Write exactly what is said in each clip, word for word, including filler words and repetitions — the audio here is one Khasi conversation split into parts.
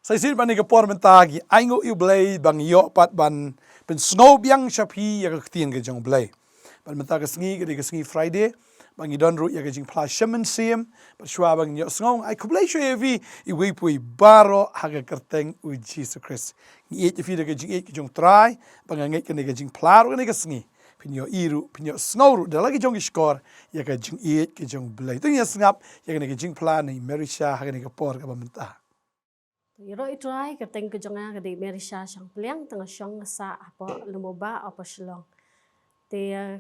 Sa shisien pat ha kane ka por mynta ngi ainguh ïa U Blei ba ngi ïoh pat ban pynsngew biang sha phi ïa ka ktien ka jong U Blei. Bad mynta ka sngi ka dei ka sngi Friday, ba ngi don ruh ïa ka jingphla shem mynsiem, bad shuwa ba ngin ïoh sngew, nga ai khublei shuwa ïa phi iwei pa iwei baroh ha ka kyrteng U Jisu Khrist. Ngi ïeit ïa phi da ka jingïeit ka jong U Trai, ba nga ngeit kane ka jingphla ruh kane ka sngi phin ïohi ruh, phin ïohsngew ruh da la ki jong ki shkor ïa ka jingïeit ka jong U Blei. To ngin ïa sngap ïa kane ka jingphla na i Mary Shah ha kane ka por kaba mynta. Ïaroh ïa U Trai, ka kyrteng ka jong nga ka dei Mary Shah Shangpliang, te nga shong nga sah hapoh Lum U Bah, Upper Shillong. Te, eh,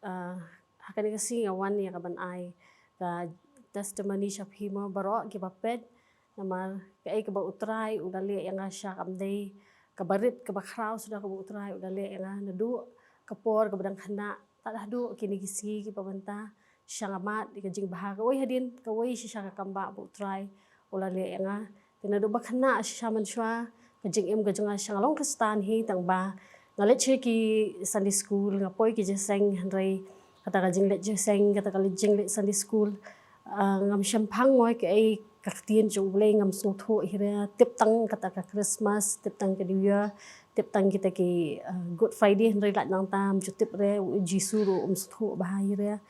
ha kane ka sngi nga wan ïa kaban ai ka testimony sha phi mo baroh kiba peit, namar kaei kaba U Trai u la leh ïa nga shisha kam dei kaba rit kaba khraw suda kaba U Trai u la leh ïa nga naduh ka por kaba dang khynnah tad haduh kine ki sngi kiba mynta. Shisha nga mad ïa ka jingbha kawei hadien kawei, shisha ka kam ba U Trai u la leh ïa nga. Te naduh ba khynnah shisha mynshuwa ka jingim ka jong nga shisha nga long Khristan hi, tang ba nga leit sha ki Sunday school, nga poi ki jingïaseng, hynrei kata ka jingleit jingïaseng, kata ka leit jingleit Sunday school, ah, ngam shym phang mo ïa kaei ka ktien jong U Blei, ngam sngewthuh hi re. Tip tang kata ka Christmas, tip tang ka New Year, tip tang kita ki, ah, Good Friday, hynrei lait nangta ym ju tip re, U Jisu ruh um sngewthuh bha hi re.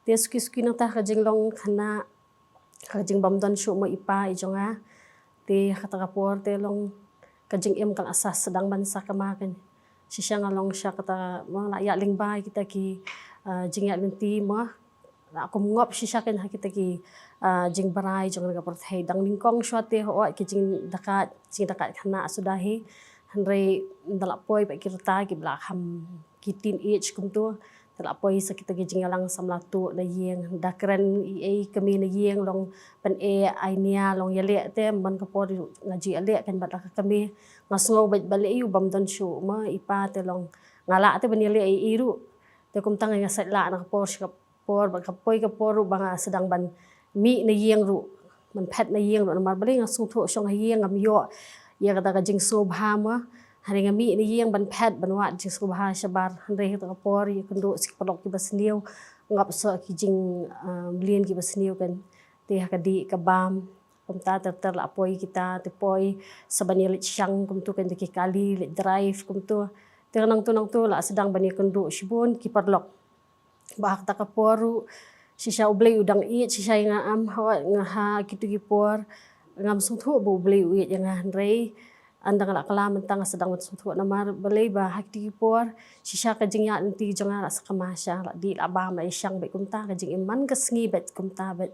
Te suki suki nangta ka jinglong khynnah, ka jingbym don shuh mo i pa i jong nga. Te ha kata ka por te long ka jingim ka la sa sdang ban sakma kein. Shisha nga long sha kata, mo, la ïaid lyngba ïa kita ki, ah, jingïaid lynti mo. La kum ngop shisha kein ha kita ki, ah, jingbrai jong ka pyrthei. Dang nyngkong shuwa te hooid ki jingdakaid, jingdakaid khynnah suda hi. Hynrei ynda la poi pat ki rta kiba la kham ki teenage kumto, te la poi sa kita ki jingïalang samla tuh na ïing, da kren ei ei kmie na ïing long pyneh ai nia long ïaleh, te man ka por nga ju ïaleh kein bad la ka kmie. Nga sngew bad ba lei u bym don shuh ma i pa, te long nga lah te ban ïaleh ei ei ruh. Te kumta nga sait lah na ka por sha ka por, bad ka poi ka por ruh ba nga sdang ban mih na ïing ruh, ban phet na ïing ruh, namar balei nga sngewthuh shong ha ïing ngam ïoh ïa kata ka jingsngewbha ma. Hynrei nga mih na ïing ban phet ban wad jingsngewbha shabar, hynrei kata ka por ïakynduh sa ki paralok kiba sniew, ngop sa ki jing, ah, mlien kiba sniew kein. Te ha ka dih ka bam kumta ter ter la poi kita, te poi sa ban ïaleit shang kumto kein, te ki kali leit drive kumto. Te nangto nangto la sdang ban ïakynduh shibun ki paralok. Ba ha kata ka por ruh shisha U Blei u dang ïeit shisha ïa nga, am, hooid nga ha kito ki por ngam sngewthuh ba U Blei u ïeit ïa nga, hynrei ynda nga la kylla mynta nga sdang ban sngewthuh, namar balei ba ha kito ki por shisha ka jingïaid lynti jong nga la sakma shisha, la dih la bam, la ïashang beit kumta, ka jingim man ka sngi beit kumta beit.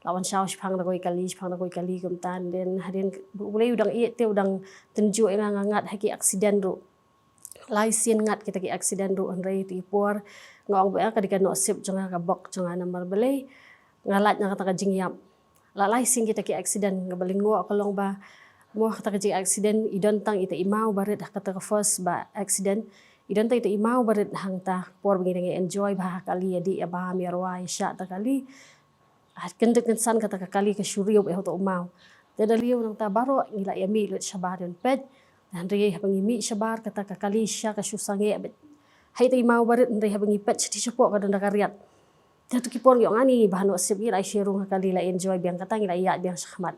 La wan shaw shaphang da kawei kali, shaphang da kawei kali kumta, and then hadien U Blei u dang ïeit te u dang tynjuh ïa nga, nga ngat ha ki accident ruh. Lai sien ngat kita ki accident ruh, hynrei kita ki por nga ong ba ka dei ka nusip jong nga, ka bok jong nga, namar balei nga lait na kata ka jingïap. La lai sien kita ki accident, kaba lyngngoh ka long ba mo kata ka jing accident i don tang ita i maw barit ha kata ka first ba accident. I don tang ita i maw barit hangta, por ba ngi dang enjoy bha ha kali, ïadih ïabam, ïarwai, ïashah ta kali. Ah, kynduh kynsan kata ka kali ka shu riew beit ha uta u maw. Te da riew nangta baroh ngi la ïa mih lut shabar ïa peit. Hynrei haba ngi mih shabar kata ka kali shisha ka shu sangeh beit ha ita i maw barit, hynrei haba ngi peit shathie shapoh ka don da ka riat. Te ha tu ki por ngi ong ani ba ha nusip ngi la ïa shu rung ha kali, la enjoy biang kata, ngi la ïaid biang shakhmat.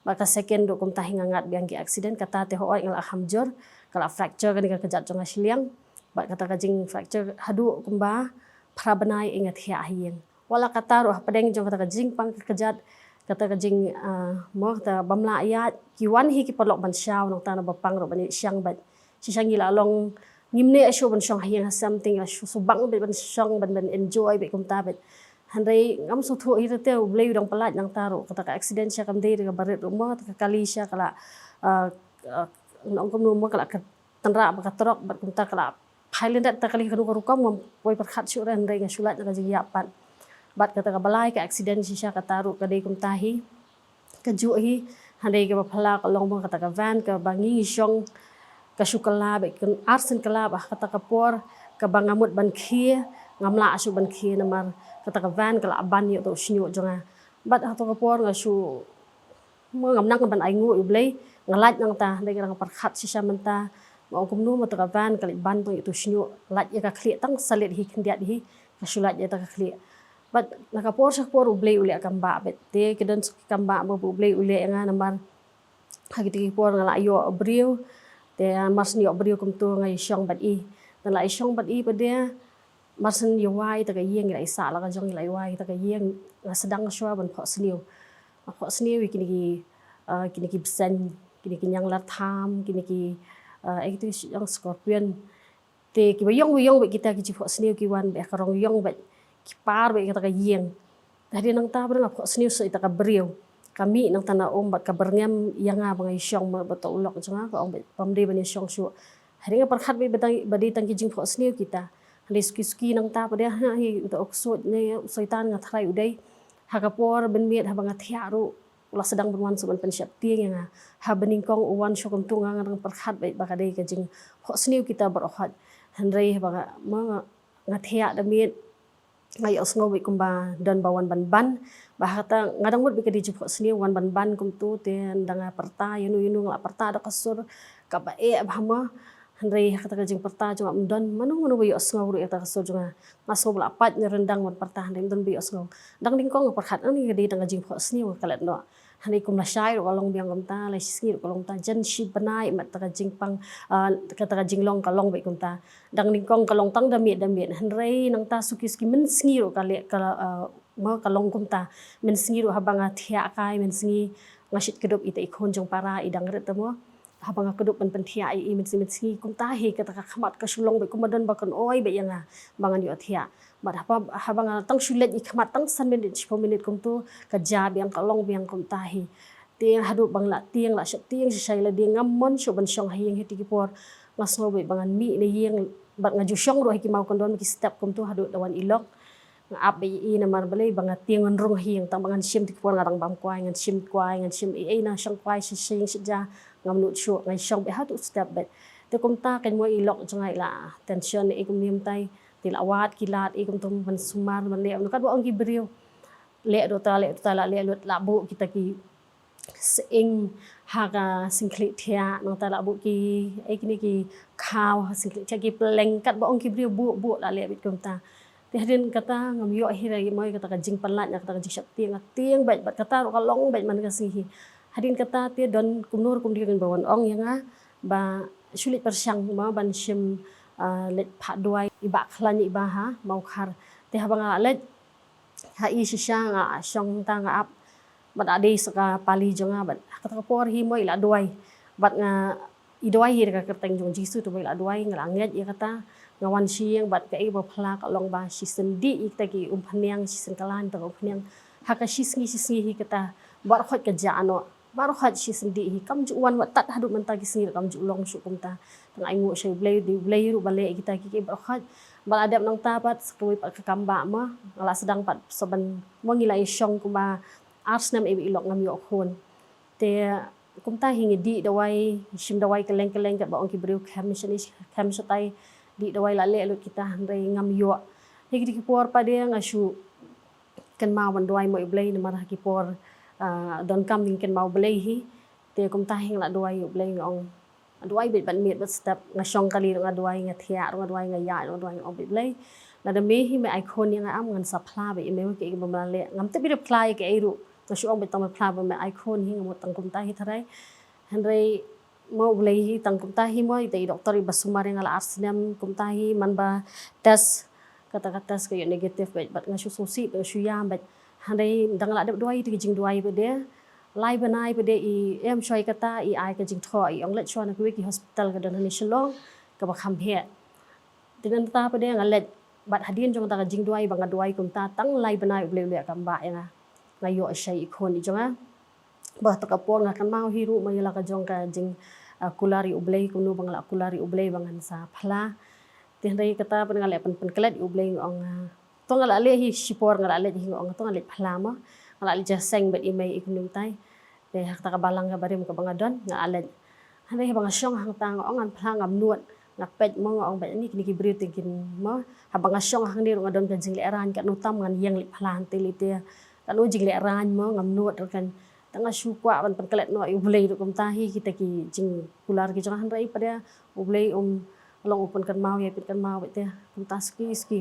Bad ka second ruh kumta hi nga ngat biang ki accident, kata te hooid nga la kham jur, ka la fracture kane ka kjat jong nga shiliang. Bad kata ka jing fracture haduh kumba phra bnai nga thiah ha ïing. Wat la katta ruh hapdeng jong kata ka jingpang ka kjat, kata ka jing, ah, mo kata bym lah ïaid, ki wan hi ki paralok ban shaw nangta na ba pang ruh ban ïashang beit. Shisha ngi la long ngim neh shuh ban shong ha ïing ha sem, te ngi la shu sngewbang beit ban shong ban, ban enjoy beit kumta beit. Hynrei ngam sngewthuh hi ruh te U Blei u dang pyllait nangta ruh, kata ka accident shisha kam dei da ka barit ruh mo, kata ka kali shisha ka la, ah, ah, nongkum mo ka la ka tynrah bad ka trok bad kumta ka la phai lyndet ta kali kano ka rukom ngam poi pyrkhat shuh re, hynrei nga shu lait na ka jingïap pat. Bad kata kaba lai ka accident shisha kata ruh ka dei kumta hi, kajuh hi, hynrei kaba phylla ka long ba kata ka van kaba ngi shong ka shu kylla bad ka arsien kylla bad kata ka por kaba nga mut ban khie ngam lah shuh ban khie namar kata ka van ka la ban ïa uta u shñiuh jong nga. Bad ha kata ka por nga shu Mo ngam nang ban ainguh ïa U Blei, nga lait nangta, hynrei nga dang pyrkhat shisha mynta. Nga ong kumno mo kata ka van ka leit ban tang ïa utu u shñiuh, lait ïa ka khlieh tang sa leit hi khyndiat hi, ka shu lait ïa kata ka khlieh. Bad na ka por sha ka por U Blei u leh kam bah bad te ki don sa ki kam bah mo ba U Blei u leh ïa nga namar Ha kito ki por nga la ïoh briew, te mar shen ïoh briew kumto nga ïashong bad i. Te la ïashong bad i pat de, mar shen ïa wai ta ka ïing, la i sah la ka jong, la i wai ta ka ïing, nga sdang shuwa ban phohsniew. Nga phohsniew ïa kine ki, eh, kine ki bseiñ, kine ki ñianglartham, kine ki, eh, eh, kito ki scorpion. Te kiba ïong, ba ïong bad kita ki jingphohsniew ki wan bad ka rong ïong bad ki par bad kata ka ïing. Te hadien nangta pat nga phohsniew sa ita ka briew. Ka mih nangta na um bad ka byrngem ïa nga ba nga ïashong bad uta u lok jong nga, ka ong bad pam dei ban ïashong shuh. Hadien nga pyrkhat bad ba dei tang ki jingphohsniew kita. Hynrei suki suki nangta pat de, ha, hi uta u ksuid ne u soitan nga tharai u dei. Ha ka por ban miet haba nga thiah ruh, u la sdang ban wan shuh ban pynsheptieng ïa nga. Haba nyngkong u wan shuh kumto nga, nga dang pyrkhat bad ba ka dei ka jingphohsniew kita baroh khoit. Hynrei haba nga, ma nga, nga thiah da miet, nga ïohsngew bad kumba don ba wan ban ban. Bad ha kata nga dang mut bad ka dei jingphohsniew wan ban ban kumto, te dang nga pyrta ïano ïano, nga la pyrta da ka sur kaba eh bha ma. Hynrei ha kata ka jingpyrta jong nga ym don mano mano ba ïohsngew ruh ïa kata ka sur jong nga. Nga sngew ba la pait na ryndang ban pyrta hynrei ym don ba ïohsngew. Dang nyngkong nga pyrkhat, ani ka dei tang ka jingphohsniew, nga klet noh. Hynrei kum lashai ruh ka long biang kumta, la shi sngi ruh ka long kumta, jan shi bnai mat ta ka jingpang, ah, kata ka jinglong ka long bad kumta. Dang nyngkong ka long tang da miet da miet. Hynrei nangta suki suki mynsngi ruh ka leh ka, ah, ma ka long kumta. Mynsngi ruh haba nga thiah kai, mynsngi nga shait kdup ita i khun jong para i dang rit ta mo. Haba nga kdup ban pynthiah ïa i mynsngi mynsngi kumta hi kata ka khmat ka shu long bad kumba don ba kan oi bad ïa nga ba ngan ïoh thiah. Bad haba, haba nga tang shu leit i khmat tang san minit, shiphew minit kumto, ka ja biang, ka long biang kumta hi. Te haduh ba nga la tieng, la sheptieng shisha ïa lade, ngam mon shuh ban shong ha ïing ha kito ki por. Nga sngew bad ba ngan mih na ïing bad nga ju shong ruh ha ki maw kyndon, ki step kumto haduh da wan i lok. Nga ap bad i namar balei ba nga tieng ngan rung ha ïing, tang ba ngan shim kito ki por nga dang bam kwai, ngan shim kwai, ngan shim ei ei, nang shong kwai sha ïing sha ja, ngam nud shuh, nga shong bad haduh step bad. Te kumta kein mo i lok jong nga i la tension ei kumne mynta, te la wad ki lad ei kumto ban sumar ban leh, katba ong ki briew. Leh dota, leh dota, la leh lut, la buh kita ki sying ha ka syngkhlieh thiah, nangta la buh ki, eh, kine ki khaw ha syngkhlieh thiah, ki pylleng, katba ong ki briew buh, buh, la leh bad kumta. Te hadien kata ngam ïoh hi ruh mo ïa kata ka jingpynlait, ïa kata ka jingsheptieng, nga tieng bad, bad kata ruh ka long bad man ka sngi hi. Hadien kata te don kumno ruh kumno ruh ba wan ong ïa nga ba shu leit pyrshang mo ban shim, ah, leit phah duwai i Bah Khlaiñ i Bah ha Mawkhar. Te haba nga la leit ha i shisha nga shong ta nga ap. Bad la dei sa ka pali jong nga bad ha kata ka por hi mo i la duwai. Bad nga i duwai hi da ka kyrteng jong Jisu, te mo i la duwai, nga la ngeit ïa kata, nga wan sha ïing bad kaei ba phla ka long ba shisien dih ïa kita ki umphniang, shisien kylla ïa kita ki umphniang. Ha ka shi sngi shi sngi hi kata baroh khoit ka jah noh. Baroh khoit shisien dih hi, kam ju wan wat tad haduh mynta ki sngi ruh kam ju long shuh kumta. Te nga ainguh sha U Blei, dei U Blei ruh ba leh ïa kita kiei kiei baroh khoit. Ba la dep nangta pat sa kawei pat ka kam ba ma nga la sdang pat sa ban, mo ngi la ïashong kumba ar snem, eh, i lok ngam ïoh khun. Te kumta hi ngi dih dawai, shim dawai kylleng kylleng, katba ong ki briew khem shane khem shatai, dih dawai la leh lut kita, hynrei ngam ïoh. Hi kito ki por pat de nga shu kynmaw ban duwai mo ïa U Blei namar ha ki por, ah, donkam dang kynmaw U Blei hi. Te kumta hi nga la duwai ïa U Blei, nga ong, nga duwai bad ban miet bad step, nga shong kali ruh nga duwai, nga thiah ruh nga duwai, nga ïaid ruh nga duwai, nga ong bad Blei, lada me hi me ai khun ïa nga, am ngan sa phla bad ïa me, ma kiei kiei ba me la leh. Ngam tip ïa da phla ïa kiei ruh, nga shu ong bad tang me phla ba me ai khun hi, nga mut tang kumta hi tharai. Hynrei mo U Blei hi tang kumta hi mo, ita i doktor iba sumar ïa nga la ar snem kumta hi, man ba test, kata ka test ka ïoh negative bad, bad nga shu sngewsih bad nga shu ïam bad. Hynrei dang la dep duwai ïa ki jingduwai pat de, lai bnai pat de i em shuwa kata i ai ka jingthoh, i ong leit shuwa na kiwei ki hospital ka don hangne Shillong kaba kham heh. Te nangta pat de nga leit bad hadien jong kata ka jingduwai ba nga duwai kumta tang lai bnai, U Blei u leh kam ba ïa nga, nga ïoh sha i khun i jong nga. Ba ha kata ka por nga kynmaw hi ruh mo ïa la ka jong ka jing, ah, kular ïa U Blei, kumno ba nga la kular ïa U Blei ba ngan sa phla. Te hynrei kata pat nga leh pyn, pynklet ïa U Blei, nga ong, ah, to nga la leh hi shipor, nga la leh hi, nga ong to nga leit phla mo. Nga la leit jingïaseng bad i mei i kumne mynta. Te ha kata ka balang ka barim kaba nga don nga la leit. Hynrei haba nga shong hangta nga ong ngan phla ngam nud, nga peit mo, nga ong bad ani kine ki briew te kin mo. Haba nga shong hangne ruh nga don ka jinglehrain, katno tam ngan ïeng leit phla hangte lei te. Katno jinglehrain mo, ngam nud ruh kan. Te nga shu kwah ban pynklet noh ïa U Blei ruh kumta hi, kita ki jingkular ki jong nga, hynrei pat de U Blei um long u pynkynmaw ïa, pynkynmaw bad te kumta suki suki.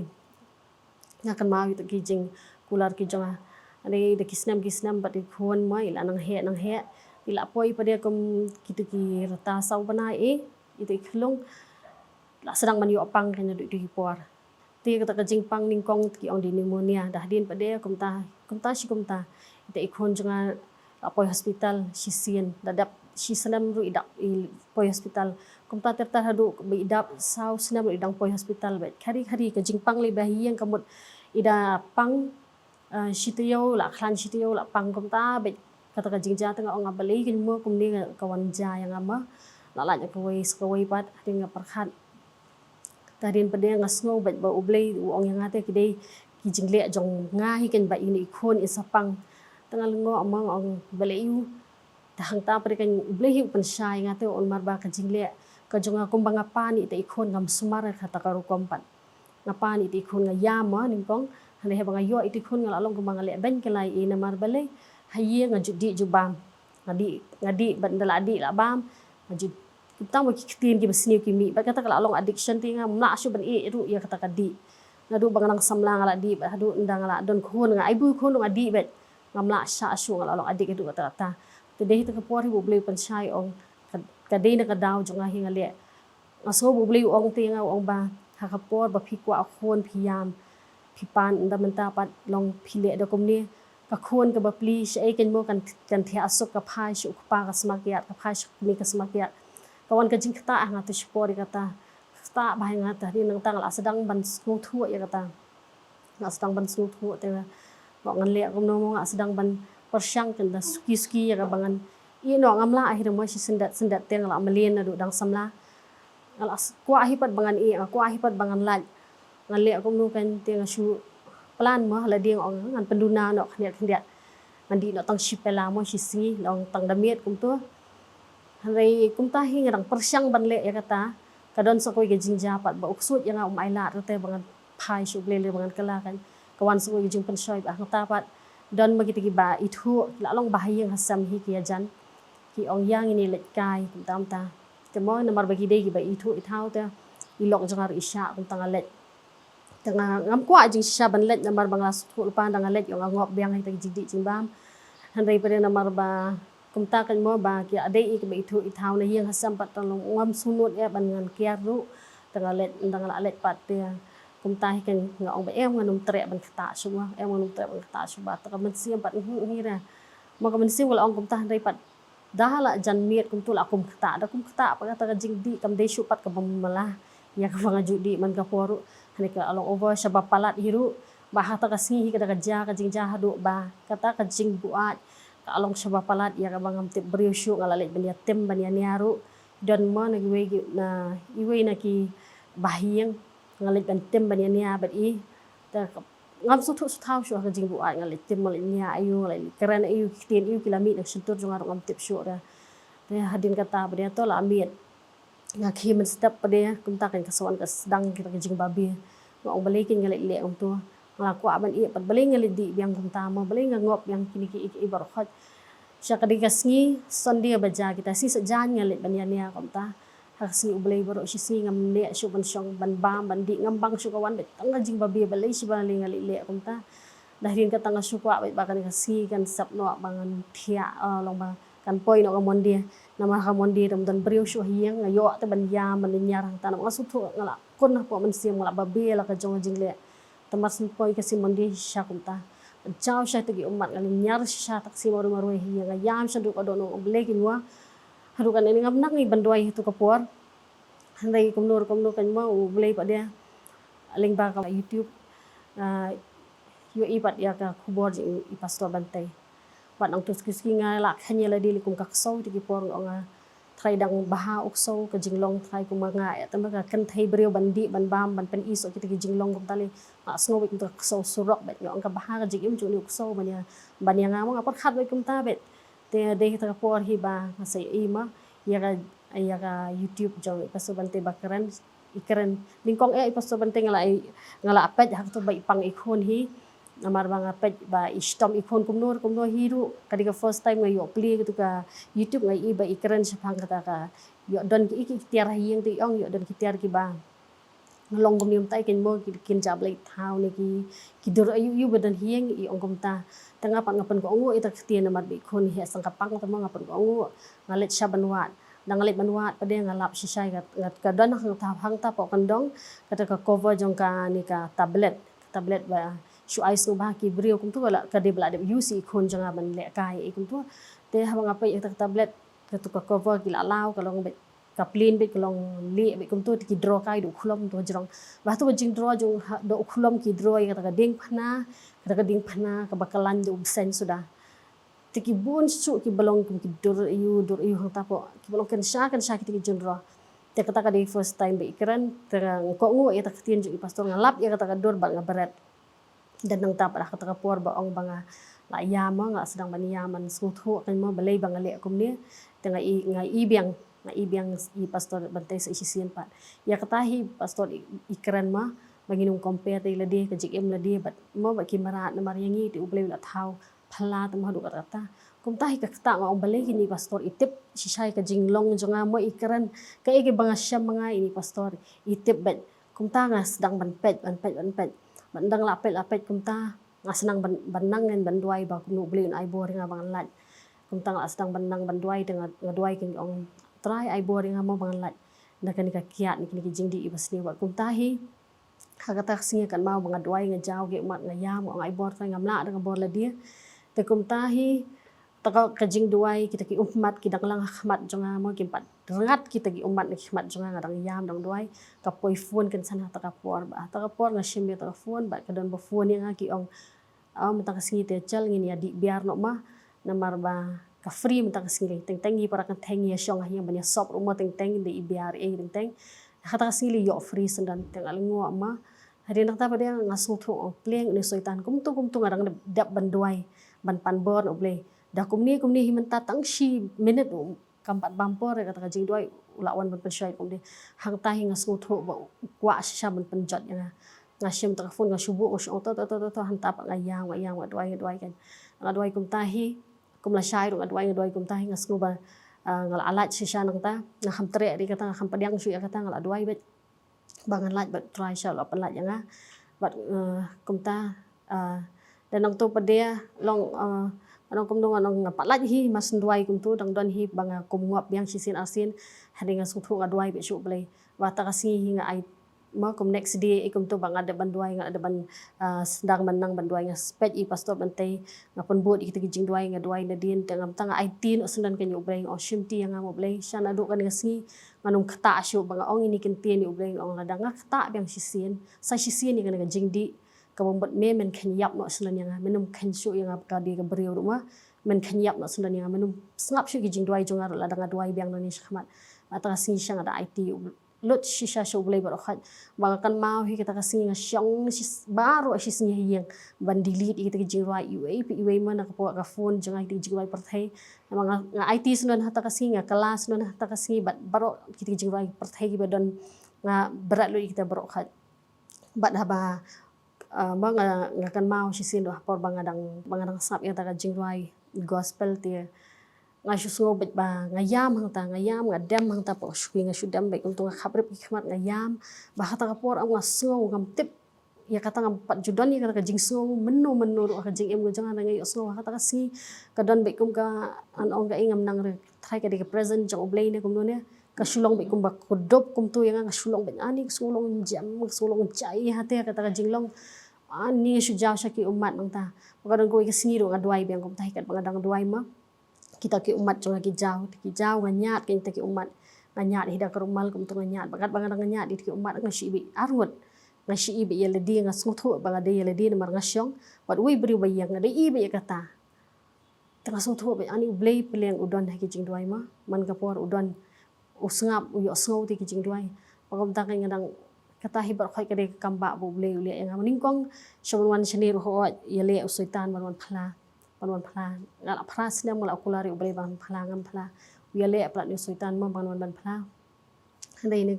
Nga kynmaw ïa kita ki jingkular ki jong nga. Ani da ki snem ki snem bad i khun mo i la nang heh nang heh. I la poi pat de kum kito ki rta saw bnai, eh, ito i khlung la sdang ban ïoh pang ka naduh ito ki por. Te kata ka jingpang nyngkong te ki ong dei pneumonia, da hadien pat de kumta, kumta shi kumta. Ita i khun jong nga la poi hospital shisien, da dap shi snem ruh i dap i poi hospital. Kumta ter ter haduh ba i dap saw snem ruh i dang poi hospital. Bad khari khari ka jingpang lei ba ha ïing ka mut i da pang, eh, shi taïew la khlaiñ, shi taïew la pang kumta. Bad kata ka jingjia te nga ong nga balei kumne kumne ka wan jia ïa nga ma. La lait kawei sa kawei pat, hadien nga pyrkhat. Te hadien pat de nga sngew bad ba U Blei u ong ïa nga te ki dei ki jingleh jong nga hi kan ba ine i khun i sa pang. Te nga lyngngoh ma nga ong balei u. Te hangta pat de kan U Blei hi u pynshai ïa nga te u ong namar ba ka jingleh ka jong nga kumba nga pan ita i khun ngam sumar ïa kata ka rukom pat. Nga pan ita i khun nga ïam ma nyngkong, hynrei haba nga ïoh ita i khun nga la long kumba nga leh beiñ ka lai, eh, namar balei ha ïing nga ju dih ju bam. Nga dih, nga dih bad ynda la dih la bam. Nga ju, kumta mo ki ktien kiba sniew ki mih. Bad kata ka la long addiction te ngam lah shuh ban ïeh ruh ïa kata ka dih. Naduh ba nga nang samla nga la dih, bad haduh ynda nga la don khun nga ai bui khun ruh nga dih bad. Ngam lah shah shuh, nga la long addict haduh katta katta. Te dei ha kata ka por hi ba U Blei u pynshai, ong ka, ka dei na ka daw jong nga hi nga leh. Nga sngew ba U Blei u ong te ïa nga, u ong ba ha ka por ba phi kwah khun phi ïam, phi pan, ynda mynta pat long phi leh da kumne. Ka khun kaba pli shaei kan mo kan, kan thiah suk, ka phai sha u kpa ka sma kiad, ka phai sha u kmie ka sma kiad. Ka wan ka jingktah ha nga te shipor ïa kata. Ktah bha ïa nga te hadien nangta nga la sdang ban sngewthuh ïa kata. Nga sdang ban sngewthuh te nga, ba ngan leh kumno mo, nga sdang ban pyrshang kan da suki suki ïa kaba ngan ïeh noh, ngam lah hi ruh mo, shi syndet syndet te nga la mlien naduh dang samla. Nga la s-, kwah hi pat ba ngan ïeh, nga kwah hi pat ba ngan lait. Ngan leh kumno kan te nga shu plan mo, lada nga ong ngan pynduna noh khyndiat khyndiat. Ngan dih noh tang shi pela mo, shi sngi, long tang da miet kumto. Hynrei kumta hi nga dang pyrshang ban leh ïa kata, ka don sa kawei ka jingjia pat ba u ksuid ïa nga um ailad, kata ba ngan phai sha U Blei lei ba ngan kylla kan. Ka wan sa kawei ka jingpynshoi ba hangta pat don ma kita kiba ithuh, ki la long ba ha ïing ha sem hi ki ïajan. Ki ong ïa ngin ïa leit kai kumta kumta. Te mo namar ba ki dei kiba ithuh ithaw te i lok jong nga ruh i shah kumta nga leit. Te nga ngam kwah jingshisha ban leit namar ba nga la sngewthuh lypa ynda nga leit ïoh nga ngop biang ha kita ki jingdih jingbam. Hynrei pat de namar ba kumta kan mo ba ki dei kiba ithuh ithaw na ïing ha sem pat, te long ngam sngewnud eh ban ngan kiar ruh. Te nga leit, ynda nga la leit pat te kumta hi kan nga ong ba em ngan ym treh ban ktah shuh ba, em ngan ym treh ban ktah shuh ba. Te ka mynsiem pat ngi ngi re. Ma ka mynsiem ka la ong kumta, hynrei pat da la jan miet kumto la kum ktah, da kum ktah pat kata ka jingdih kam dei shuh pat kaba mala ïa kaba nga ju dih man ka por ruh. Hynrei ka la long over shaba palat hi ruh. Ba ha kata ka sngi hi ka da ka jia ka jingjia haduh ba kata ka jingbuaid ka la long shaba palat ïa kaba ngam tip briew shuh, nga la leit ban ïa tim ban ïa nia ruh. Don mo na kiwei ki, na iwei na ki bahaïing nga leit ban tim ban ïa nia bad i. Te ka ngam sngewthuh sngewthaw shuh ha ka jingbuaid, nga leit tim, nga leit nia aïu, nga leit kren aïu, ki ktien aïu ki la mih na ka shyntur jong nga ruh ngam tip shuh re. Te hadien kata pat de to la miet. Nga khie mynstep pat de kumta kan ka sa wan ka sdang kita ki jingbabe. Nga ong balei kan nga leit leh kumto. Nga la kwah ban ïeh pat balei nga leit dih biang kumta mo, balei nga ngop biang kine kiei kiei baroh khoit. Sha ka dei ka sngi Sunday ba jia kita, sngi Saitjaiñ nga leit ban ïa nia kumta. Ha ka sngi U Blei baroh shi sngi ngam leh shuh ban shong ban bam ban dih, ngam bang shuh ka wan bad tang ka jingbabe, balei shi ba lei nga leit leh kumta. Da hadien kata nga shu kwah bad ba kane ka sngi kan sep noh ba ngan thiah, eh, long ba kan poi noh ka Monday. Namar ha ka Monday ruh ym don briew shuh ha ïing, nga ïoh te ban ïam ban lynñiar hangta, namar nga sngewthuh nga la kun hapoh mynsiem, nga la babe la ka jong ka jingleh. Te mar shu poi ka sngi Monday shisha kumta, jaw sha kita ki ummat, nga lynñiar shisha ta ka sngi marwei marwei hi, nga ïam sha haduh ka dohnud, U Blei kin wah. Haduh kane ngam nang ïa ban duwai ha tu ka por. Hynrei kumno kumno kan mo, U Blei pat de lyngba ka YouTube, ah, ïohi pat ïa ka khubor jong i Pastor Bantei. Bad nangtu suki suki nga la kheiñ ïa lade lei kum ka ksew, kita ki por nga ong nga, Trai dang bha u ksew, ka jinglong Trai kum nga ïa, te ma ka kynthei briew ban dih ban bam ban pyni shuh kita ki jinglong kumta lei. Nga sngew beit kumta ka ksew surok beit, nga ong ka bha ka jingim jong une u ksew ban ïa, ban ïa nga, ma nga pyrkhat beit kumta beit. Te dei kita ka por hi ba nga sa ïohi ma ïa ka, ïa ka YouTube jong i Pastor Bantei ba kren, i kren. Nyngkong eh i Pastor Bantei nga la, nga la peit ha kato ba i pang i khun hi. Namar ba nga peit ba i shitom i khun kumno kumno hi ruh. Ka dei ka first time nga ïoh plie kato ka YouTube, nga ïohi ba i kren shaphang kata ka ïoh don kiei kiei ki tiar ha ïing, te i ong ïoh don ki tiar kiba Nga long kumne mynta, i kynmaw ki, kin jab leit thaw ne ki, ki dur aïu aïu ba don hi ïing, i ong kumta. Te nga pat nga pynkohnguh ïa kata ka ktien namar ba i khun hi sngewbha pang, te mo nga pynkohnguh. Nga leit sha ban wad. Da nga leit ban wad pat de nga lap shisha ïa ka, ka don hangta, hangta hapoh kyndong kata ka cover jong kane ka tablet. Tablet ba shu ai sngewbha ki briew kumta, ka dei ba la dep use i khun jong nga ban lehkai ïa i kumta. Te haba nga peit ïa kata ka tablet, kata ka cover ki la law, ka long beit ka plain beit, ka long lieh beit kumta, te ki draw kai da u khlom da u jrong. Ba hangta ka jingdraw jong ha, da u khlom ki draw ïa kata ka diengphna, kata ka diengphna kaba khlaiñ da u bseiñ suda. Te ki bun shuh kiba long kum ki dur aïu, dur aïu hangta hapoh, kiba long kynsha kynsha kita ki jingdraw. Te kata ka dei first time ba i kren, te nga kohnguh ïa kata ka ktien jong i pastor, nga lap ïa kata ka dur bad nga bret. Te nangta pat ha kata ka por ba ong ba nga la ïam, nga sdang ban ïam, ban sngewthuh kein mo balei ba nga leh kumne. Te nga i, nga i biang, nga i biang i pastor Bantei sa shisien pat. Ïa kata hi pastor i, i kren mo ba ngin ym compare te lade, ka jingim lade bad mo bad ki mrad, namar ïa ngi te U Blei u la thaw phylla te mo haduh katta katta. Kumta hi ka kata nga ong balei kine pastor i tip shisha ïa ka jinglong jong nga mo, i kren kaei kaba nga shem ma nga, ine pastor i tip bad. Kumta nga sdang ban peit, ban peit, ban peit. Bad ynda nga la peit, la peit kumta, nga sdang ban, ban nang ngan ban duwai ba kumno U Blei un ai bor ïa nga ba ngan lait. Kumta nga la sdang ban nang ban duwai, te nga, nga duwai kein, ong Trai ai bor ïa nga mo ba ngan lait na kane ka kiad, na kine ki jingdih iba sniew. Bad kumta hi, ha kata ka sngi kynmaw ba nga duwai, nga jaw ki ummat, nga ïam, nga ong ai bor Trai, ngam lah da ka bor lade. Te kumta hi, kata ka, ka jingduwai, kita ki ummat ki dang lang ha khmat jong nga mo, kim pat rngat kita ki ummat na ki khmat jong nga, nga dang ïam dang duwai. Ka poi phone kynsan ha kata ka por, bad ha kata ka por nga shim ïa kata ka phone, bad ka don ba phone ïa nga, ki ong, oh, mynta ka sngi te Chel ngin ïa dih biar noh ma, namar ba ka free mynta ka sngi lei. Teng teng ngi para kynthei ngi ïa shong ha ïing ban ïa sop ruh mo, teng teng dei i biar ei teng teng. Ha kata ka sngi lei ïoh free syndon, te nga lyngngoh ma. Hadien nangta pat de nga sngewthuh, ong pliang une u soitan, kumto kumto nga dang dep, dep ban duwai ban pan bor na U Blei. Da kumne kumne hi mynta tang shi minit ruh kam pat bam por ïa kata ka jingduwai, u la wan ban pynshoi kumne. Hangta hi nga sngewthuh ba u kwah shisha ban pynjot ïa nga. Nga shim kata ka phone, nga shu buh, nga shu ong to to to to to, hangta pat nga ïam, nga ïam, nga duwai, nga duwai kein. Nga duwai kumta hi, kum lashai ruh nga duwai, nga duwai kumta hi, nga sngew ba, ah, nga la lait shisha nangta, nga kham treh ïa kata, nga kham pdiang shuh ïa kata, nga la duwai beit ba ngan lait bad Trai sha u la pynlait ïa nga. Bad, eh, kumta, eh, da nangto pat de long, eh, ngan ong kumno, ngan ong nga pat lait hi, mar shen duwai kumto, dang don hi ba nga kum ngop biang shisien arsien, hadien nga sngewthuh nga duwai beit sha U Blei. Bad ha kata ka sngi hi nga ai mo kum next day ei kumto ba nga dep ban duwai, nga dep ban, ah, sdang ban nang ban duwai, nga peit i pastor Bantei, nga pynbud ïa kita ki jingduwai, nga duwai nadien, te ngam tang, nga aiti noh syndon kein ïa U Blei, nga ong shimti ïa nga mo Blei, sha naduh kane ka sngi ngan ym ktah shuh, ba nga ong ine i kyntien ïa U Blei, nga ong lada nga ktah biang shisien, sa shisien ïa kane ka jingdih, kaba mut me men kheiñ ïap noh syndon ïa nga, men ym kheiñ shuh ïa nga ka dei ka briew ruh ma, men kheiñ ïap noh syndon ïa nga, men ym sngap shuh ki jingduwai jong nga ruh lada nga duwai biang nangne shakhmat. Bad ha kata ka sngi sha nga da aiti lut shisha sha U Blei baroh khoit. Ba nga kynmaw hi kata ka sngi nga shong shi, baroh shi sngi ha ïing ban delete ïa kita ki jingduwai iwei pa iwei mo na ka por ka phone jong nga, kita ki jingduwai pyrthei. Namar nga, nga aiti syndon ha kata ka sngi, nga kylla syndon ha kata ka sngi, bad baroh kita ki jingduwai pyrthei kiba don nga bret lut ïa kita baroh khoit. Bad haba, ah, ba nga, nga kynmaw shisien ruh ha por ba nga dang, ba nga dang sngap ïa kata ka jingduwai gospel te nga shu sngew beit ba nga ïam hangta, nga ïam, nga dem hangta hapoh shuki, nga shu dem beit kumto, nga khap rip ki khmat, nga ïam. Bad ha kata ka por nga sngew, ngam tip ïa kata, ngam pat ju don ïa kata ka jingsngew mynno mynno ruh ha ka jingim ka jong nga, nga ïohsngew ha kata ka sngi ka don beit kum ka, ngan ong kaei, ngam nang re, Trai, ka dei ka presence jong U Blei ne kumno ne. Ka shu long beit kumba kdup kumto ïa nga, nga shu long beit ani, ka shu long jem, ka shu long jai, hate kata ka jinglong. Ani shu jaw sha ki ummat nangta. Ba ka don kawei ka sngi ruh nga duwai biang kumta hi, katba nga dang duwai ma, kita ki ummat jong nga ki jaw, ki jaw, nga ñiad kita ki ummat. Nga ñiad hi da ka rumal kumto, nga ñiad. Bad katba nga dang ñiad ïa ki ummat, nga shu i beit arngut. Nga shu i beit ïa lade, nga sngewthuh ba nga dei ïa lade namar nga shong. Bad uwei u briew ba ïeng, nga dei i beit ïa kata. Te nga sngewthuh beit ani U Blei pliang u don ha ki jingduwai ma, man ka por u don, u sngap, u ïohsngew ïa ki jingduwai. Bad kumta kein nga dang, kata hi baroh khoit ka dei ka kam ba U Blei u leh ïa nga. Nyngkong shu ban wan shane ruh hooid ïaleh u soitan ban wan phla, ban wan phla. Nga la phra snem, nga la kular ïa U Blei ban phla, ngam phla. U ïaleh palat une u soitan mo ban wan ban phla. Hynrei ne,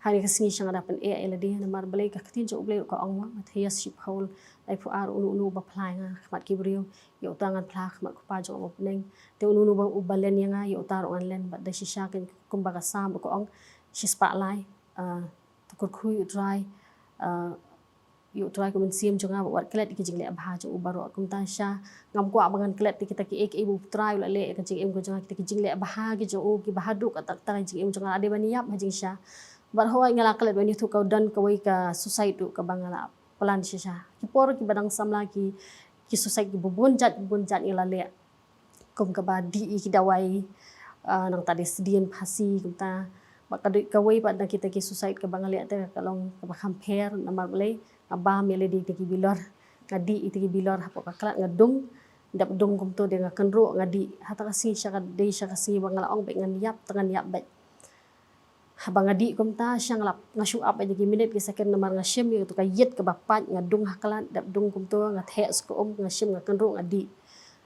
ha kane ka sngi sha nga da pyneh ïa lade namar balei, ka ktien jong U Blei ruh ka ong ma, Mathaios shiphew, laiphew ar, uno uno uba phla ïa nga ha khmat ki briew, ïa uta ngan phla ha khmat U Kpa jong nga uba ha bneng. Te uno uno uba, uba len ïa nga, ïa uta ruh ngan len. Bad da shisha kein kumba ka Salm ruh ka ong, shispah lai, ah, kyrkhu ïa u Trai, ah, ïa u Trai ka mynsiem jong nga bad wat klet ïa ki jingleh bha jong u baroh. Kumta shisha ngam kwah ba ngan klet ïa kita kiei kiei ba u Trai u la leh ïa ka jingim ka jong nga, kita ki jingleh bha ki jong u kiba haduh katta katta ka jingim jong nga la dei ban ïap ha jingshisha. Bad hooid nga la klet ban ïathuh ka don kawei ka suicide ruh kaba nga la plan shisha. Ki por kiba dang samla ki, ki suicide kiba bun jait bun jait nga la leh. Kum kaba dih ïa ki dawai, ah, nangta dei sdien phasi kumta. Bad ka dei kawei pat na kita ki suicide kaba nga leh te ka long kaba kham pher namar balei, nga bam ïa lade ïa ki bilor. Nga dih ïa ki bilor hapoh ka klat nga dung. Dep dung kumto dei nga kynruh nga dih. Hata ka sngi sha ka dei sha ka sngi ba nga la ong beit ngan ïap te ngan ïap beit. Haba nga dih kumta shisha nga la, nga shu ap ïa ki minit ki second namar nga shim ïa kato ka ïit kaba pait, nga dung ha klat, dep dung kumto nga theh sha ka um, nga shim nga kynruh nga dih.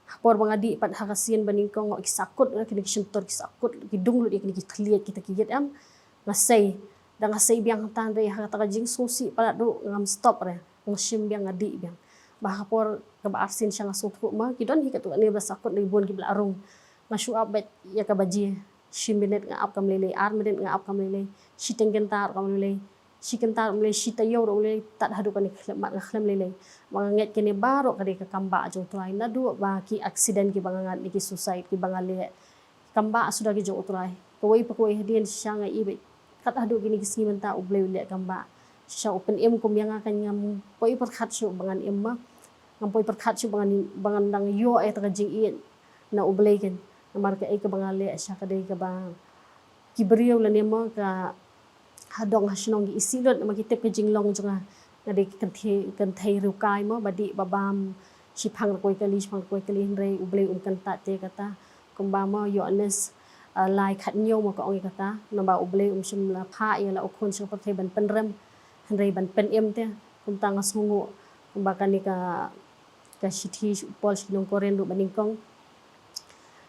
Ha por ba nga dih pat ha ka sien ba nyngkong ki sakut, kine ki shyntur ki sakut, ki dung lut ïa kine ki thylliej kita ki ïit em. Nga sei, da nga sei biang hangta hynrei ha kata ka jingsngewsih palat ruh ngam stop re, nga shim biang nga dih biang. Ba ha por kaba arsien shisha nga sngewthuh ma ki don hi katto katne ba sakut, dei bun kiba la rung. Nga shu ap beit ïa kaba jia. Shi minit nga ap kam lei lei, ar minit nga ap kam lei lei, shi teng kynta ruh kam lei lei, shi kynta ruh kam lei lei, shi taïew ruh kam lei lei, tad haduh kane ka khyllipmat nga khlem lei lei. Ba nga ngeit kane baroh ka dei ka kam bah jong u Trai, naduh ba ki accident kiba nga ngat ne ki suicide kiba nga leh, kam bah suda ki jong u Trai. Kawei pa kawei hadien shisha nga i beit kat haduh kine ki sngi mynta U Blei u leh kam bah. Shisha u pynim kum ïa nga kan ngam poi pyrkhat shuh ba ngan im ma. Ngam poi pyrkhat shuh ba ngan, ba ngan dang ïoh ïa kata ka jingïeit na U Blei kan. Namar kaei kaba nga leh shisha ka dei kaba ki briew lane ma ka ha dong ha shnong ki isih lut namar ki tip ka jinglong jong nga. Nga dei ka kynthei, kynthei riewkai ma, ba dih ba bam shiphang ruh kawei kali, shiphang ruh kawei kali, hynrei U Blei um kyntait te kata. Kumba ma Ïoannis, ah, lai khathynñiew ma ka ong ïa kata, naba U Blei um shym la phah ïa la u khun sha ka pyrthei ban pynrem, hynrei ban pynim te. Kumta nga sngewnguh kumba kane ka, ka shithi u Paul sha ki nong Korinth ruh ba nyngkong,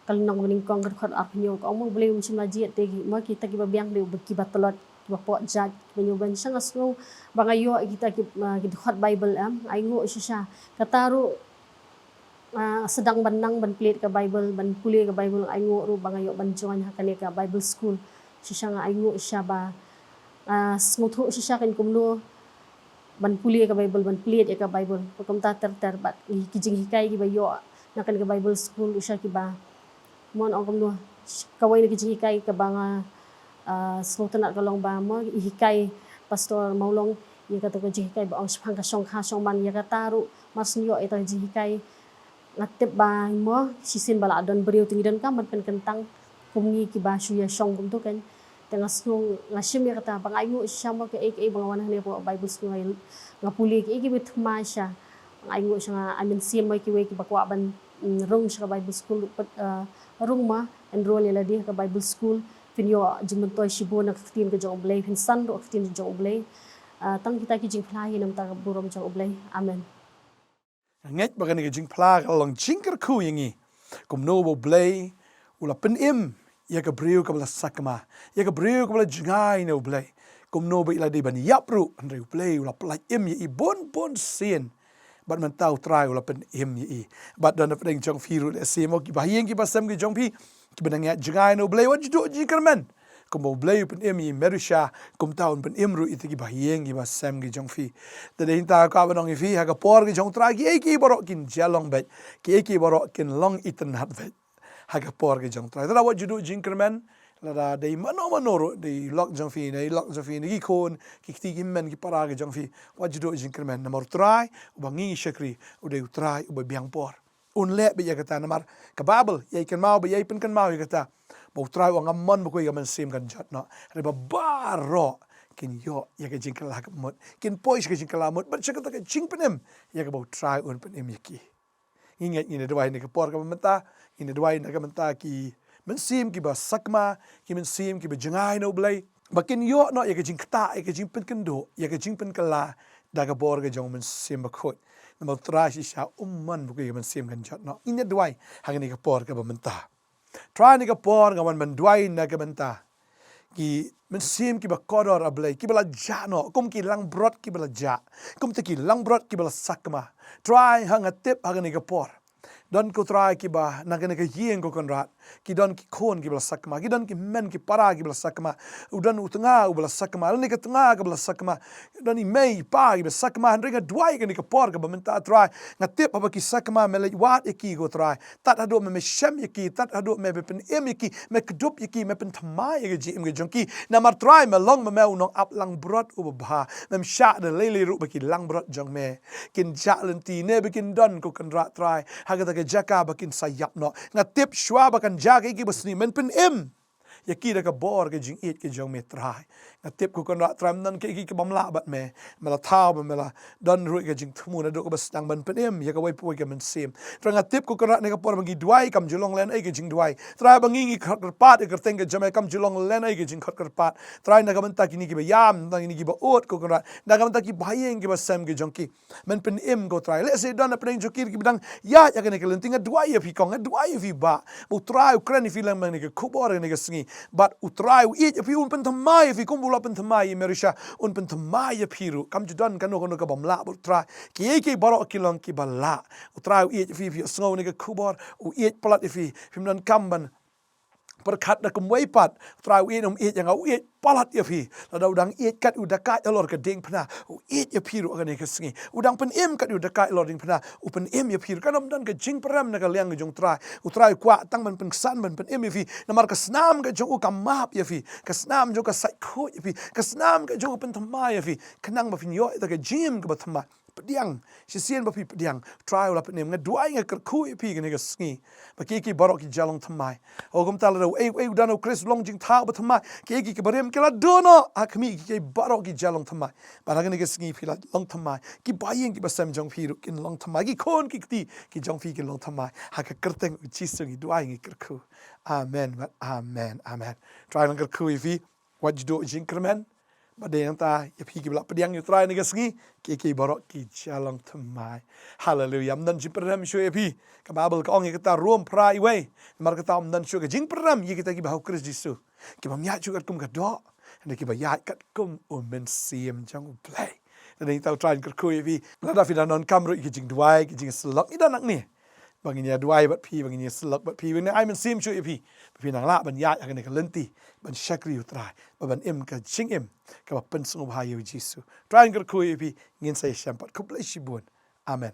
ka lynnong ba nyngkong ka dkhot arphew hynñiew ka ong ma U Blei um shym la jied te ki, ma kita kiba biang dei kiba tlot, kiba poh jait, kiba ñiewbeiñ. Shisha nga sngew ba nga ïoh ïa kita ki, ah, ki dkhot Baibl em, nga ainguh shisha. Kata ruh, ah, sdang ban nang ban plie ka Baibl, ban pule ka Baibl, nga ainguh ruh ba nga ïoh ban join ha kane ka Bible school. Shisha nga ainguh shisha ba, ah, sngewthuh shisha kan kumno ban pule ka Baibl, ban plie ïa ka Baibl. Kumta ter ter bad ki jinghikai kiba ïoh na kane ka Bible school, shisha kiba mon ong kumno, kawei na ki jinghikai kaba nga, ah, sngewtynnat ka long ba ma i hikai Pastor Mawlong ïa kata ka jinghikai ba ong shaphang ka shongkha shongman, ïa kata ruh mar shu ïoh ïa kata ka jinghikai nga tip ba ma shisien ba la don briew te ngi donkam ban pynkyntang kum ngi kiba shu ïashong kumto kan. Te nga sngew nga shim ïa kata ba nga ainguh shisha ma kaei kaei ba nga wan hangne hapoh Bible school nga, nga pule kaei kiba thma shisha. Nga ainguh shisha, nga ai mynsiem ma kiwei kiba kwah ban, mm, rung sha ka Bible school ruh pat, eh, rung ma, enroll ïa lade ha ka Bible school. Phin ïoh jingmyntoi shibun na ka ktien ka jong U Blei, phin san ruh ka ktien ka jong U Blei. Eh, tang kita ki jingphla hi na ka bynta ka burom jong U Blei. Amen. Nga ngeit ba kane ka jingphla ka long jingkyrkhu ïa ngi. Kumno ba U Blei u la pynim ïa ka briew kaba la sakma, ïa ka briew kaba la jngai na U Blei. Kumno ba i la dei ban ïap ruh, hynrei U Blei u la pyllait im ïa i bun bun sien. Bad mynta U Trai u la pynim ïa i. Bad don hapdeng jong phi ruh lehse mo kiba ha ïing kiba sem ki jong phi kiba nang ïa jngai na U Blei, wat ju duh jingkyrmen. Kumba U Blei u pynim ïa i Merisha, kumta un pynim ruh ïa kita kiba ha ïing kiba sem ki jong phi. Te dei hynta ka ban ong ïa phi, ha ka por ka jong U Trai kiei kiei baroh kin jia long beit, kiei kiei baroh kin long itynnad beit. Ha ka por ka jong U Trai. Te wat ju duh jingkyrmen, lada dei mano mano ruh, dei lok jong phi, dei lok jong phi, dei ki khun, ki kti ki kmen, ki para ki jong phi, wat ju duh jingkyrmen. Namar U Trai uba ngi shakri u dei U Trai uba biang por. Un leh beit ïa kata namar ka Baibl ïa i kynmaw beit, ïa i pynkynmaw ïa kata. Ba U Trai u ong, ngam mon ba kawei ka mynsiem kan jot noh. Hynrei ba baroh kin ïoh ïa ka jingkylla ka mut, kin poi sha ka jingkylla mut bad sha kata ka jingpynim ïa kaba U Trai un pynim ïa ki. Ngi ngeit, ngin ïa duwai na ka por kaba mynta, ngin ïa duwai na ka bynta ki mynsiem kiba sakma, ki mynsiem kiba jngai na U Blei, ba kin ïoh noh ïa ka jingktah, ïa ka jingpynkynduh, ïa ka jingpynkylla da ka bor ka jong U Mynsiem Bakhuid. Namar U Trai shisha um mon ba kawei ka mynsiem kan jot noh. Ngin ïa duwai ha kane ka por kaba mynta. Trai, ha kane ka por nga wan ban duwai na ka bynta ki mynsiem kiba kordor, A Blei, kiba la jah noh kum ki langbrot kiba la jah, kumta ki langbrot kiba la sakma. Trai, ha nga tip ha kane ka por don, ko Trai, kiba na kane ka ïing, ko Kynrad, Ki don ki khun kiba la sakma, ki don ki hynmen ki para kiba la sakma, u don u tnga uba la sakma, lane ka tnga kaba la sakma, u don i mei i pa kiba la sakma. Hynrei nga duwai kane ka por kaba mynta Trai, nga tip haba ki sakma me leit wad ïa ki ko Trai. Tad haduh me, me shem ïa ki, tad haduh me, me pynim ïa ki, me kdup ïa ki, me pynthymmai ïa ka jingim ka jong ki. Namar Trai me long ma me u nongap langbrot uba bha. Mem shah da lei lei ruh ba ki langbrot jong me kin jah lynti ne ba kin don ko Kynrad Trai ha kata ka jaka ba kin sa ïap noh. Nga tip shuwa ba kan jia kiei kiei ba sniew men pynim ïa ki da ka bor ka jingïeit ka jong me Trai. Nga tip ko Kynrad Trai ym don kiei kiei ki bym lah bad me. Me la thaw ba me la don ruh ka jingthmu naduh kaba sdang ban pynim ïa kawei pa kawei ka mynsiem. Trai nga tip ko Kynrad ne ka por ba ngi duwai kam ju long lehnoh ei ka jingduwai. Trai ba ngi ngi khot kyrpad ïa ka kyrteng ka jong me kam ju long lehnoh ei ka jingkhot kyrpad. Trai na ka bynta kine kiba ïam, na kine kiba ud ko Kynrad, na ka bynta kiba ha ïing kiba sem ki jong ki. Men pynim ko Trai. Lehse don na pdeng jong ki kiba dang ïaid ha kane ka lynti, nga duwai ïa phi kong, nga duwai ïa phi bah, ba u Trai u kren ïa phi lang ha kane ka khubor ha kane ka sngi. Bad u Trai u ïeit ïa phi, un pynthymmai ïa phi kumba u la pynthymmai ïa Marisha, un pynthymmai ïa phi ruh. Kam ju don kano kano ka bym lah bad u Trai. Kiei kiei baroh ki long kiba lah. U Trai u ïeit ïa phi, phi sngew ha kane ka khubor, u ïeit palat ïa phi. Phim donkam ban pyrkhat da kumwei pat. U Trai u ïeit, um ïeit ïa nga, u ïeit palat ïa phi. Lada u dang ïeit kat u da kait halor ka diengphna, u ïeit ïa phi ruh ha kane ka sngi. U dang pynim kat u da kait halor diengphna, u pynim ïa phi ruh. Kan ym don ka jingpyrem na ka liang ka jong u Trai. U Trai u kwah tang ban pynksan ban pynim ïa phi. Namar ka snam ka jong u ka map ïa phi. Ka snam jong u ka sait khuid ïa phi. Ka snam ka jong u ka pynthymmai ïa phi. Khnang ba phin ïoh ïa ka jingim kaba thymmai. Pdiang, shisien ba phi pdiang, Trai u la pynim. Nga duwai, nga kyrkhu ïa phi kane ka sngi ba kiei kiei baroh ki jia long thymmai. O kumta lada uei uei u don ha U Khrist long jingthaw ba thymmai. Kiei kiei kiba rim ki la duh noh ha khmih, kiei kiei baroh ki jia long thymmai. Bad ha kane ka sngi phi la long thymmai. Kiba ha ïing kiba sem jong phi ruh kin long thymmai. Ki khun ki kti ki jong phi kin long thymmai. Ha ka kyrteng U Jisu ngi duwai ngi kyrkhu. Amen bad amen, amen. Trai u la kyrkhu ïa phi. Wat ju duh jingkyrmen. Bad dei nangta ïa phi kiba la pdiang ïa U Trai ha kane ka sngi, kiei kiei baroh ki jia long thymmai. Haleluya. Ym don jingpyrem shuh ïa phi. Ka Baibl ka ong ïa kata, Rom phra wei, namar kata ym don shuh ka jingpyrem ïa kita kiba ha U Khrist Jisu, kiba ym ïaid shuh katkum ka doh, hynrei kiba ïaid katkum U Mynsiem jong U Blei. Te dei nangta U Trai un kyrkhu ïa phi. Lada phi dang donkam ruh ïa ki jingduwai, ki jingsyllok, ngi don hangne ba ngin ïa duwai bad phi, ba ngin ïa syllok bad phi, ba ngin ïa ai mynsiem shuh ïa phi, ba phin nang lah ban ïaid ha kane ka lynti ban shakri U Trai, ba ban im ka jingim kaba pynsngewbha ïa U Jisu. Trai un kyrkhu ïa phi. Ngin sa ïashem pat. Khublei shibun. Amen.